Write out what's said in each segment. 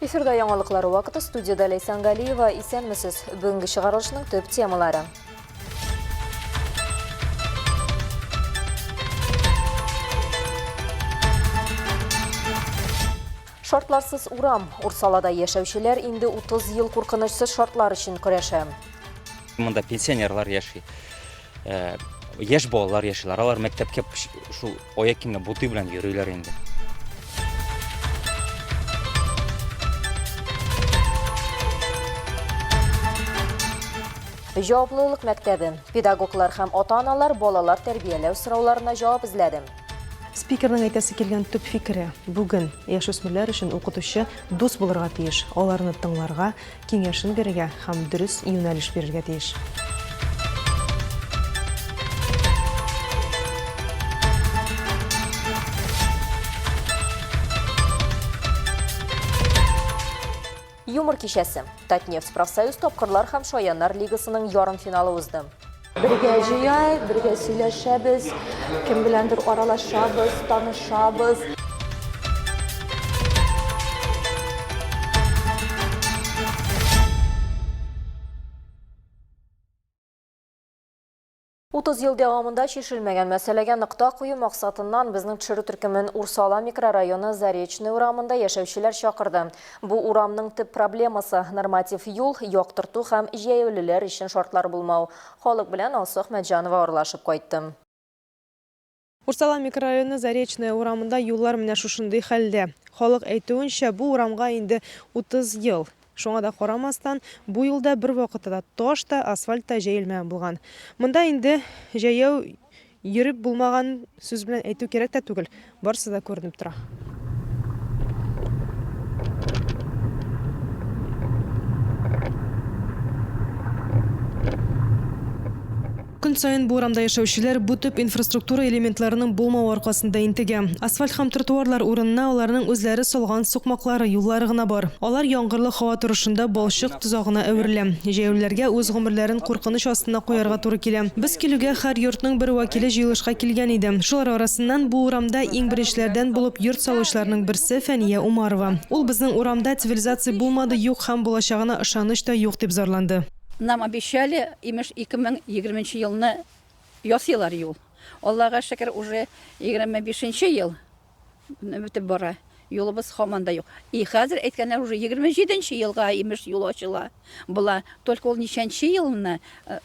Эфирда яңалыклар вакыты студиядә Ләйсән Галиева. Исәнмесез. Бүгенге чыгарылышның төп темалары. Шартларсыз урам. Урсалада яшәүчеләр инде 30 ел куркынычсыз шартлар өчен көрәшә. Монда пенсионерлар яши. Э, яшь балалар яшиләр. Алар мәктәпкә шул аяк киемле буты белән йөриләр инде. Җаваплылык мәктәбе. Педагоглар һәм ата-аналар балалар тәрбияләү сорауларына җавап эзләде. Спикерның әйтәсе килгән төп фикере, бүген яшүсмерләр өчен укытучы дус булырга тиеш, аларны тыңларга, киңәшен бирергә һәм дөрес юнәлеш бирергә тиеш. Юмор кичәсе. Татнефть профсоюз тапкырлар һәм шаяннар лигасының ярымфиналы узды. Бергә җыя, бергә сөйләшәбез, кем беләндер аралашабыз, танышабыз. 30 ел дәвамында чишелмәгән мәсьәләгә нокта кую максатыннан безнең төшерү төркемен Урсала микрорайоны Заречный урамында яшәүчеләр чакырды. Бу урамның төп проблемасы, норматив юл, яктырту һәм җәяүлеләр өчен шартлар булмау. Халык белән Алсу Әхмәтҗанова аралашып кайтты. Урсала микрорайоны Заречная урамында юллар менә шушындый хәлдә. Халык әйтүенчә, бу урамга инде 30 ел. Шуңа да карамастан, бу юлда бервакытта да таш та, асфальт та җәелмәгән булган. Монда инде җәяү йөреп булмаган сүз белән әйтү кирәк тә түгел, барысы да күренеп тора. Көн саен бу урамда яшәүчеләр бу төп инфраструктура элементларының булмавы аркасында интегә. Асфальт һәм тротуарлар урынына аларның үзләре салган сукмаклары, юллары гына бар. Алар яңгырлы һава торышында балчык тозагына әверелә. Җәяүлеләргә үз гомерләрен куркыныч астына куярга туры килә. Без килүгә һәр йортның бер вәкиле җыелышка килгән иде. Шулар арасыннан бу урамда иң беренчеләрдән булып йорт салучыларның берсе Фәния Умарова. Ул безнең урамда цивилизация булмады, юк һәм булачагына ышаныч та юк дип зарланды. Нам обещали, имеш, 2020 нче елны ясыйлар юл. Аллага шөкер, уже 25 нче ел бетеп бара. Юлыбыз һаман да юк. И хәзер әйткәннәр, уже 27 нче елга, имеш, юл ачыла була. Только ул ничәнче елны, э,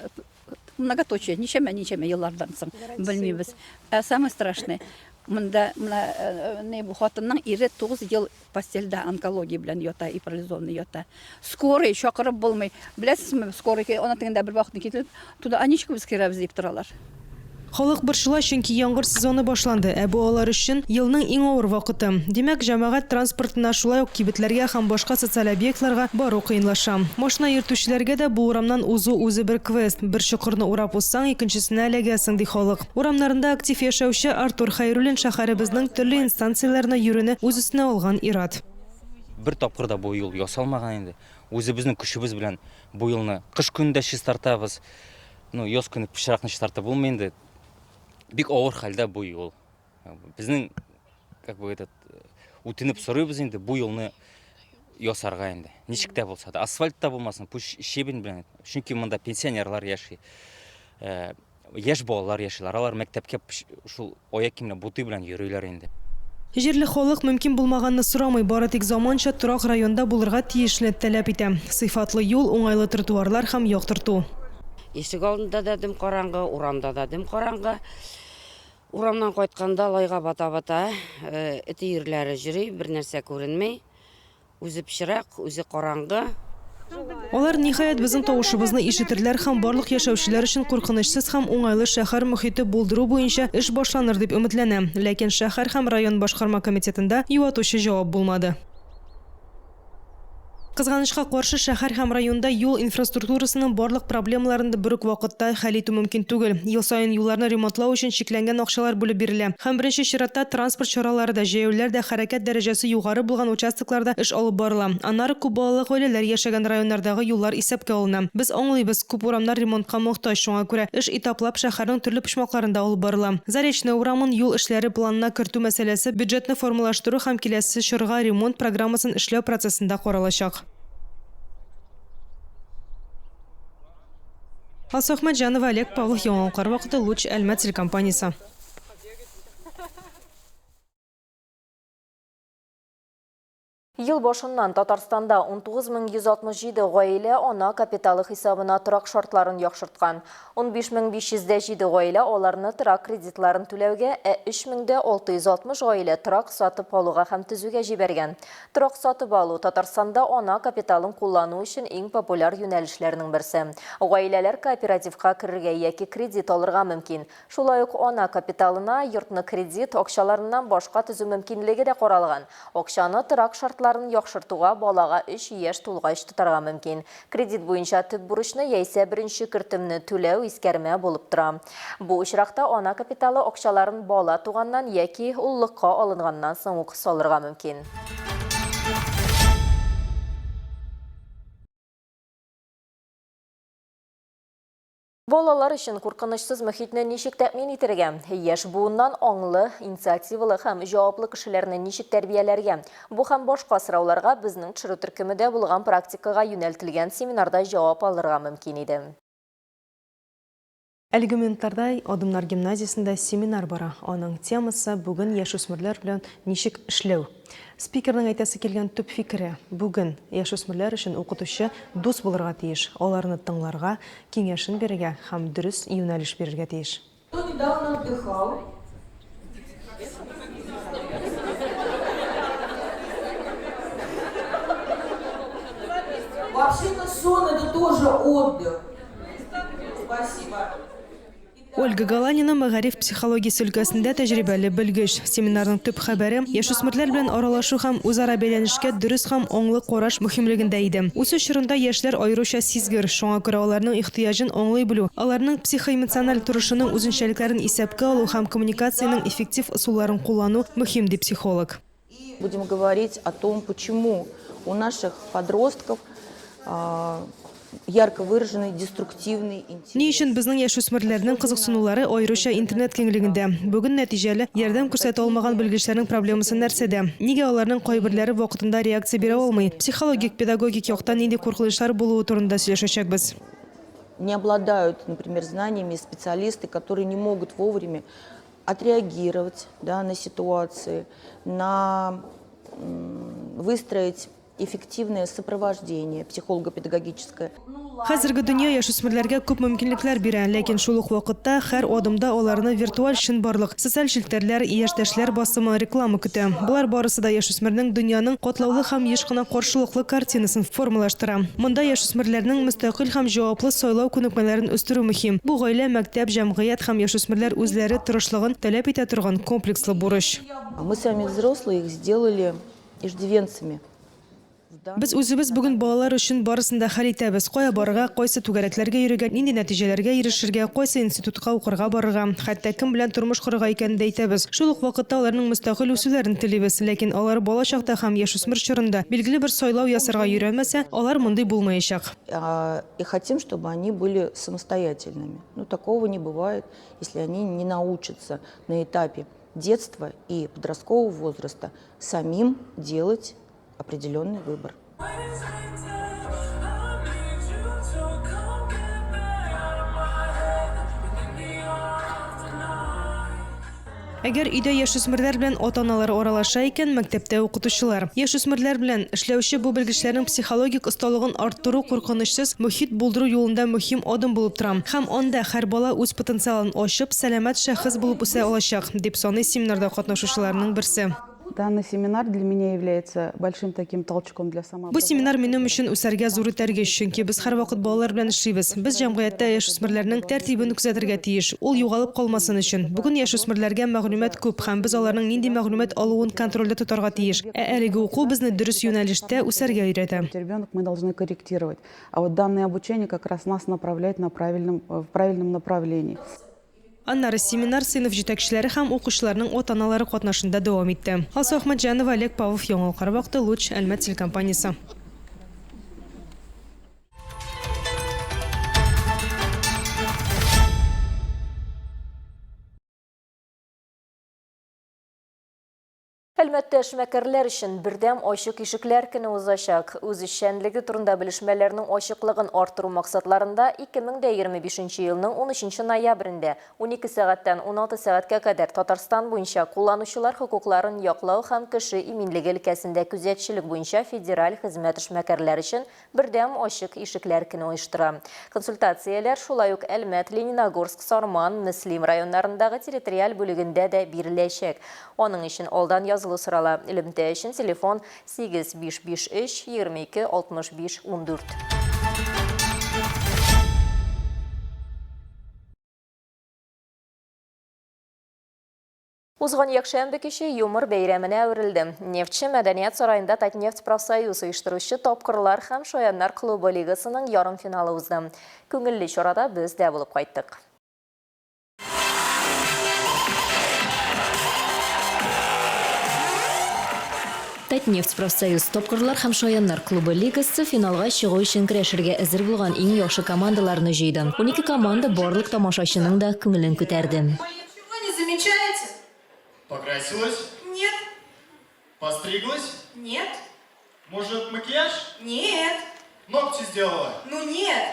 многоточие, ничәмә-ничәмә еллардан соң, белмибез. Ә самое страшное, монда менә э, не бу хатынның ире 9 ел Постельдә онкология белән ята и парализованный ята. Скорый чакырып булмый. Беләсезме, скорый ана тегендә бер вакытны китереп, туда, а ничек без керәбез дип торалар. Халык борчыла, чөнки яңгыр сезоны башланды, ә бу алар өчен елның иң авыр вакыты. Димәк, җәмәгать транспортына, шулай ук кибетләргә һәм башка социаль объектларга бару кыенлаша. Машина йөртүчеләргә дә бу урамнан узу үзе бер квест. Бер чокырны урап узсаң, икенчесенә эләгәсең, ди халык. Урамнарында актив яшәүче Артур Хәйруллин шәһәребезнең төрле инстанцияләренә йөрүне үз өстенә алган ир-ат. Бер тапкыр да бу юл ясалмаган инде. Үзебезнең көчебез белән бу юлны кыш көне дә чистартабыз. Ну, яз көне пычракны чистартып булмый инде. Бик авыр хәлдә бу юл. Безнең, как бы этот, үтенеп сорыйбыз инде бу юлны ясарга инде. Ничек тә булса да. Асфальт та булмасын, пусть щебень белән. Чөнки монда пенсионерлар яши. Э, Яшь балалар яшиләр, алар мәктәпкә шул аяк киемле буты белән йөриләр инде. Җирле халык мөмкин булмаганны сорамый, бары тик заманча торак районда булырга тиешне таләп итә, сыйфатлы юл, уңайлы тротуарлар һәм яктырту. Ишек алдында да дөм караңгы, урамда да дөм караңгы. Урамнан кайтканда лайга бата-бата эт өерләре йөри, бернәрсә күренми. Үзе пычрак, үзе караңгы. Алар, ниһаять, безнең тавышыбызны ишетерләр һәм барлык яшәүчеләр өчен куркынычсыз һәм уңайлы шәһәр мохите булдыру буенча эш башланыр дип өметләнәм. Ләкин шәһәр һәм район башкарма комитетында юатучы җавап булмады. Кызганычка каршы, шәһәр һәм районда юл инфраструктурасының барлык проблемаларын да бер үк вакытта хәл итү мөмкин түгел. Ел саен юлларны ремонтлау өчен чикләнгән акчалар бүлеп бирелә. Һәм беренче чиратта транспорт чаралары да, җәяүлеләр дә хәрәкәт дәрәҗәсе югары булган участокларда эш алып барыла. Аннары күп балалы гаиләләр яшәгән районнардагы юллар исәпкә алына. Без аңлыйбыз, күп урамнар ремонтка мохтаҗ, шуңа күрә эш этаплап шәһәрнең төрле почмакларында алып барыла. Заречная урамын юл эшләре планына кертү мәсьәләсе бюджетны формалаштыру һәм киләсе чорга ремонт программасын эшләү процессында каралачак. Алсу Әхмәтҗанова, Олег Павлов, Яңалыклар вакыты, Луч, Әлмәт телекомпаниясе. Ел башыннан Татарстанда 19167 гаилә ана капиталы хисабына торак шартларын яхшырткан. 15507 гаилә аларны торак кредитларын түләүгә, ә 3660 гаилә торак сатып алуга һәм төзүгә җибәргән. Торак сатып алу, Татарстанда ана капиталын куллану өчен иң популяр юнәлешләрнең берсе. Гаиләләр кооперативка керергә яки кредит алырга мөмкин. Шулай ук ана капиталына йортны кредит акчаларыннан башка төзү мөмкинлеге дә каралган. Акчаны торак шартларын яхшыртуга балага өч яшь тулгач тотарга мөмкин. Кредит буенча төп бурычны яисә беренче кертемне түләү искәрмә булып тора. Бу очракта ана капиталы акчаларын бала туганнан яки уллыкка алынганнан соң ук салырга мөмкин. Балалар өчен куркынычсыз мөхитне ничек тәэмин итәргә? Яшь буыннан аңлы, инициативалы һәм җаваплы кешеләрне ничек тәрбияләргә? Бу һәм башка сорауларга безнең төшерү төркемедә булган практикага юнәлтелгән семинарда җавап алырга мөмкин иде. Әлеге минутларда Адымнар гимназиясендә семинар бара. Аның темасы, Бүген яшүсмерләр белән ничек эшләү? Спикерның әйтәсе килгән төп фикере, бүген яшүсмерләр өчен укытучы дус булырга тиеш, аларны тыңларга, киңәшен бирергә һәм дөрес юнәлеш бирергә тиеш. Кто недавно отдыхал? Вообще-то сон это тоже отдых. Спасибо. Ольга Галанина мәгариф психологиясе өлкәсендә тәҗрибәле белгеч. Семинарның төп хәбәре, яшүсмерләр белән аралашу һәм үзара бәйләнешкә дөрес һәм аңлы караш мөһимлегендә иде. Үсеш чорында яшьләр аеруча сизгер, шуңа күрә аларның ихтыяҗын аңлый белү, аларның психоэмоциональ торышының үзенчәлекләрен исәпкә алу һәм коммуникациянең эффектив ысулларын куллану мөһим, ди психолог. Будем говорить о том, почему у наших подростков ярко выраженный деструктивный интерес. Ни өчен безнең яшүсмерләрнең кызыксынулары аеруча интернет киңлегендә? Бүген нәтиҗәле ярдәм күрсәтә алмаган белгечләрнең проблемасы нәрсәдә? Нигә аларның кайберләре вакытында реакция бирә алмый? Психологик, педагогик яктан нинди куркынычлар булуы турында сөйләшәчәкбез. Не обладают, например, знаниями специалисты, которые не могут вовремя отреагировать, да, на ситуации, на выстроить эффективное сопровождение психолого-педагогическое. Хәзерге дөнья яшүсмерләргә күп мөмкинлекләр бирә, ләкин шул ук вакытта һәр адымда аларны виртуаль чынбарлык, социаль челтәрләр, яшьтәшләр басымы, реклама көтә. Болар барысы да яшүсмернең дөньяның катлаулы һәм еш кына каршылыклы картинасын формалаштыра. Монда яшүсмерләрнең мөстәкыйль һәм җаваплы сайлау күнекмәләрен үстерү мөһим. Бу гаилә, мәктәп, җәмгыять һәм яшүсмерләр үзләре тырышлыгын таләп итә торган комплекслы бурыч. Мы сами взрослые их сделали иждивенцами. Без үзебез бүген балалар өчен барысын да хәл итәбез, кая барырга, кайсы түгәрәкләргә йөрергә, нинди нәтиҗәләргә ирешергә, кайсы институтка укырга барырга, хәтта кем белән тормыш корырга икәнен дә әйтәбез. Шул ук вакытта аларның мөстәкыйль үсүләрен телибез. Ләкин алар бала чакта һәм яшүсмер чорында билгеле бер сайлау ясарга өйрәнмәсә, алар мондый булмаячак. И хотим, чтобы они были самостоятельными. Но такого не бывает, если они не научатся на этапе детства и подросткового возраста самим делать определенный выбор. Әгәр өйдә яшүсмерләр белән ата-аналар аралаша икән, мәктәптә укытучылар. Яшүсмерләр белән эшләүче бу белгечләрнең психологик осталыгын арттыру куркынычсыз мохит булдыру юлында мөһим адым булып тора. Һәм анда һәр бала үз потенциалын ачып, сәламәт шәхес булып үсә алачак, дип саный семинарда катнашучыларның берсе. Данный семинар для меня является большим таким толчком для Бу семинар минем өчен үсәргә зур этәргеч, чөнки без һәрвакыт балалар белән эшлибез. Без җәмгыятьтә яшүсмерләрнең тәртибен күзәтергә тиеш, ул югалып калмасын өчен. Бүген яшүсмерләргә мәгълүмат күп һәм без аларның нинди мәгълүмат алуын контрольдә тотарга тиеш. Ә әлеге уку безне дөрес юнәлештә үсәргә өйрәтә. Ребенок мы должны корректировать. А вот данное обучение как раз нас направляет на правильном, в правильном направлении. Аннары семинар сыйныф җитәкчеләре һәм укучыларның ата-аналары катнашында дәвам итте. Алсу Әхмәтҗанова, Олег Павлов, Яңалкар вакыты, Луч, Әлмәт телекомпаниясе. Әлмәттә эшмәкәрләр өчен бердәм ачык ишекләр көне узачак. Үз эшчәнлеге турында белешмәләрнең ачыклыгын арттыру максатларында 2025 нче елның 13 нче ноябрендә 12 сәгатьтән 16 сәгатькә кадәр Татарстан буенча кулланучылар хокукларын яклау һәм кеше иминлеге өлкәсендә күзәтчелек буенча федераль хезмәт эшмәкәрләр өчен Бердәм ачык ишекләр көне оештыра. Консультацияләр шулай ук Әлмәт, Лениногорск, Сарман, Мөслим районнарындагы территориаль бүлегендә дә биреләчәк. Аның өчен алдан язылу сорала. Элемтә өчен телефон 8553 22 65 14. Узган якшәмбе киче юмор бәйрәменә әверелде. Нефтьче мәдәният сараенда Татнефть профсоюз оештыручы Тапкырлар һәм шаяннар клубы лигасының ярымфиналы узды. Күңелле чарада без дә булып кайттык. Татнефть профсоюз Тапкырлар һәм шаяннар клубы лигасы финалга чыгу өчен көрәшергә әзер булган иң яхшы командаларны җыйды. 12 команда барлык тамашачының да күңелен күтәрде. Чего не замечаете? Покрасилась? Нет. Постриглась? Нет. Может, макияж? Нет. Ногти сделала? Ну нет.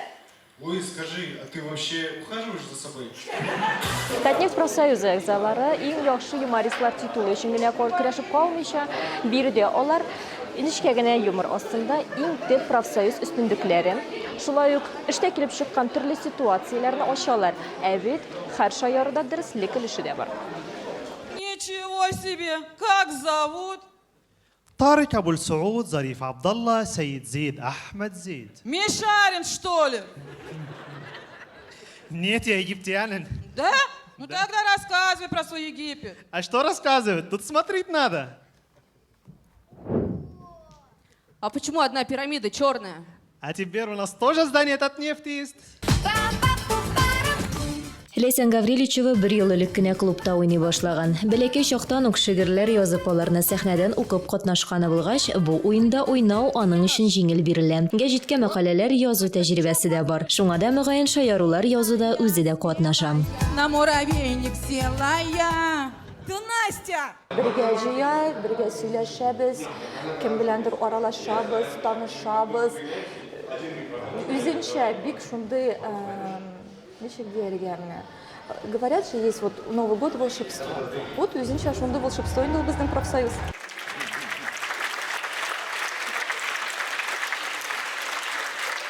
Луис, скажи, а ты вообще ухаживаешь за собой? Татнефть профсоюзы әгъзалары иң яхшы юмористлар титулы өчен генә көрәшеп калмыйча, биредә алар нечкә генә юмор астында иң төп профсоюз өстенлекләрен, шулай ук эштә килеп чыккан төрле ситуацияләрне ачалар. Ә бит һәр шаяруда дөреслек өлеше дә бар. Ничего себе! Как зовут? Тарик Абульсууд, Зариф Абдалла, Сәет Зейд, Әхмәт Зейд. Мишарин, что ли? Нет, я египтянин. Да? Ну тогда рассказывай про свой Египет. А что рассказывать? Тут смотреть надо. А почему одна пирамида черная? А теперь у нас тоже здание Татнефти есть. Ләйсән Гавриличева бер ел элек кенә клубта уйный башлаган. Бәләкәй чактан ук шигырьләр язып, аларны сәхнәдән укып катнашканы булгач, бу уенда уйнау аның өчен җиңел бирелә. Гәҗиткә мәкаләләр язу тәҗрибәсе дә бар. Шуңа да, мөгаен, шаярулар язуда үзе дә катнаша. На муравейник села я. Ты Настя! Бергә җыя, бергә сөйләшәбез, кем беләндер аралашабыз, танышабыз. Үзенчә бик шундый, ничек дияргә менә, говорят же, есть вот Новый год волшебство. Вот үзенчә шундый волшебство инде ул безнең профсоюз.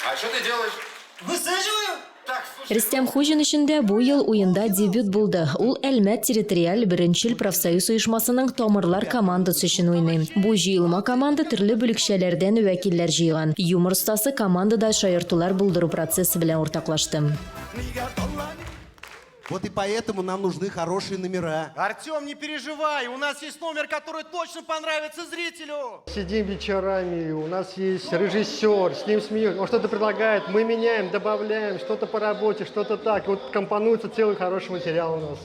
А что ты делаешь? Высаживаю! Рөстәм Хуҗин өчен дә бу ел уенда дебют булды. Ул Әлмәт территориаль беренчел профсоюз оешмасының Тамырлар командасы өчен уйный. Бу җыелма команда төрле бүлекчәләрдән вәкилләр җыйган. Юмор остасы командада шаяртулар булдыру процессы белән уртаклашты. Вот и поэтому нам нужны хорошие номера. Артем, не переживай, у нас есть номер, который точно понравится зрителю. Сидим вечерами, у нас есть режиссер, с ним смеемся, он что-то предлагает, мы меняем, добавляем, что-то по работе, что-то так. Вот компонуется целый хороший материал у нас.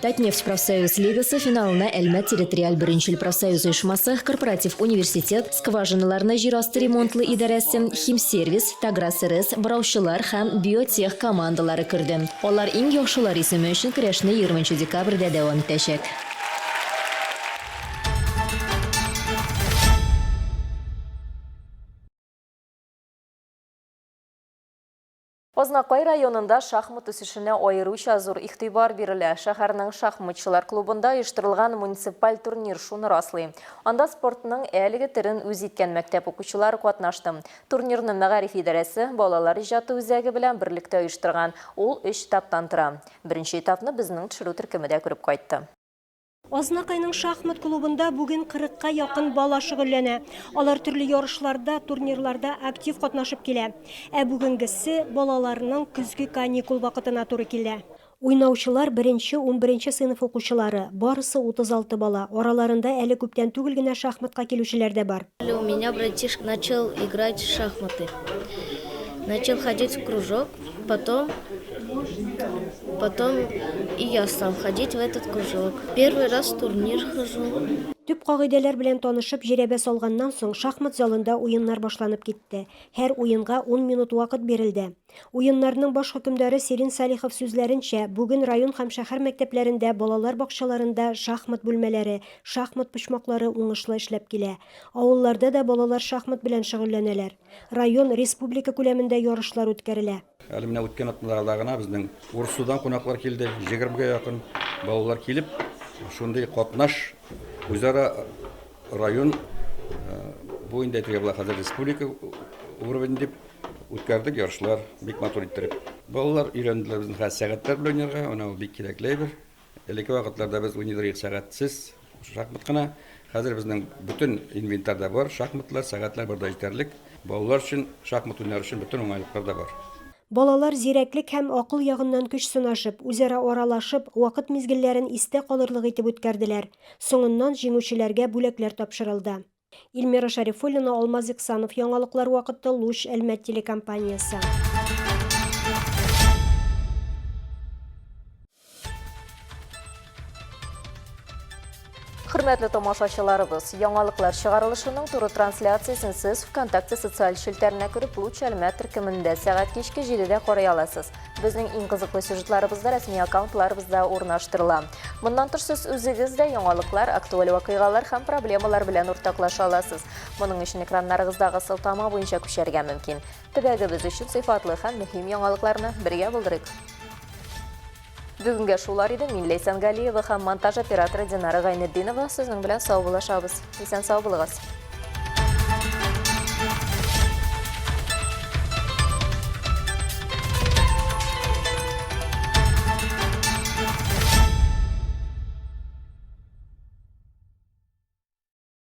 Татнефть профсоюз лигасы финалына Әлмәт территориаль беренчел профсоюз оешмасы, Корпоратив университет, скважиналарны җир асты ремонтлы идарәсе, Химсервис, Таграс-РС, бораучылар һәм Биотех командалары керде. Алар иң яхшылар исеме өчен көрәшне 20 декабрьдә дәвам итәчәк. Азнакай районында шахмат үсешенә аеруча зур игътибар бирелә. Шәһәрнең шахматчылар клубында оештырылган муниципаль турнир шуны раслый. Анда спортның әлеге төрен үз иткән мәктәп укучылары катнашты. Турнирны мәгариф идарәсе Балалар иҗаты үзәге белән берлектә оештырган. Ул өч этаптан тора. Беренче этапны безнең төшерү төркеме дә күреп кайтты. Азнакайның шахмат клубында бүген кырыкка якын бала шөгыльләнә. Алар төрле ярышларда, турнирларда актив катнашып килә. Ә бүгенгесе балаларның көзге каникул вакытына туры килә. Уйнаучылар беренче, унберенче сыйныф укучылары, барысы 36 бала, араларында әле күптән түгел генә шахматка килүчеләр дә бар. У меня братишка начал играть в шахматы. Начал ходить в кружок, потом, потом и я стал ходить в этот кружок. Первый раз в турнир хожу. Төп кагыйдәләр белән танышып, жирәбә салганнан соң, шахмат залында уеннар башланып китте. Һәр уенга ун минут вакыт бирелде. Уеннарның баш хөкемдары Сирин Салихов сүзләренчә, бүген район һәм шәһәр мәктәпләрендә, балалар бакчаларында шахмат бүлмәләре, шахмат почмаклары уңышлы эшләп килә. Авылларда да балалар шахмат белән шөгыльләнәләр. Район, республика күләмендә ярышлар үткәрелә. Әле менә үткән атналарда гына безнең Урыссудан кунаклар килде, егермегә якын балалар килеп, шундый катнаш үзара район, бу инде әйтергә була хәзер республика уровень дип үткәрдек ярышлар, бик матур иттереп. Балалар өйрәнделәр безнең хәзер сәгатьләр белән уйнарга, менә ул бик кирәкле әйбер. Элекке вакытларда без уйный идек сәгатьсез шахмат кына. Хәзер безнең бөтен инвентарь да бар, шахматлар, сәгатьләр бар да җитәрлек. Балалар өчен, шахмат уйнар өчен бөтен уңайлыклар да бар. Балалар зирәклек һәм акыл ягыннан көч сынашып, үзара аралашып, вакыт мизгелләрен истә калырлык итеп үткәрделәр. Соңыннан җиңүчеләргә бүләкләр тапшырылды. Илмира Шәрифуллина, Алмаз Иксанов, Яңалыклар вакыты, Луч, Әлмәт телекомпаниясе. Хөрмәтле тамашачыларыбыз, яңалыклар чыгарылышының туры трансляциясен сез ВКонтакте социаль челтәренә кереп Луч Әлмәт төркемендә сәгать кичке 7-дә карый аласыз. Безнең иң кызыклы сюжетларыбыз да рәсми аккаунтларыбызда урнаштырыла. Моннан тыш сез үзегез дә яңалыклар, актуаль вакыйгалар һәм проблемалар белән уртаклаша аласыз. Моның өчен экраннарыгыздагы сылтама буенча күчәргә мөмкин. Төбәгебез өчен сыйфатлы һәм мөһим яңалыкларны бергә булдырыйк. Бүгенгә шулар иде. Мин Ләйсән Галиева һәм монтаж операторы Динара Гайнетдинова сезнең белән саубуллашабыз. Исән сау булыгыз.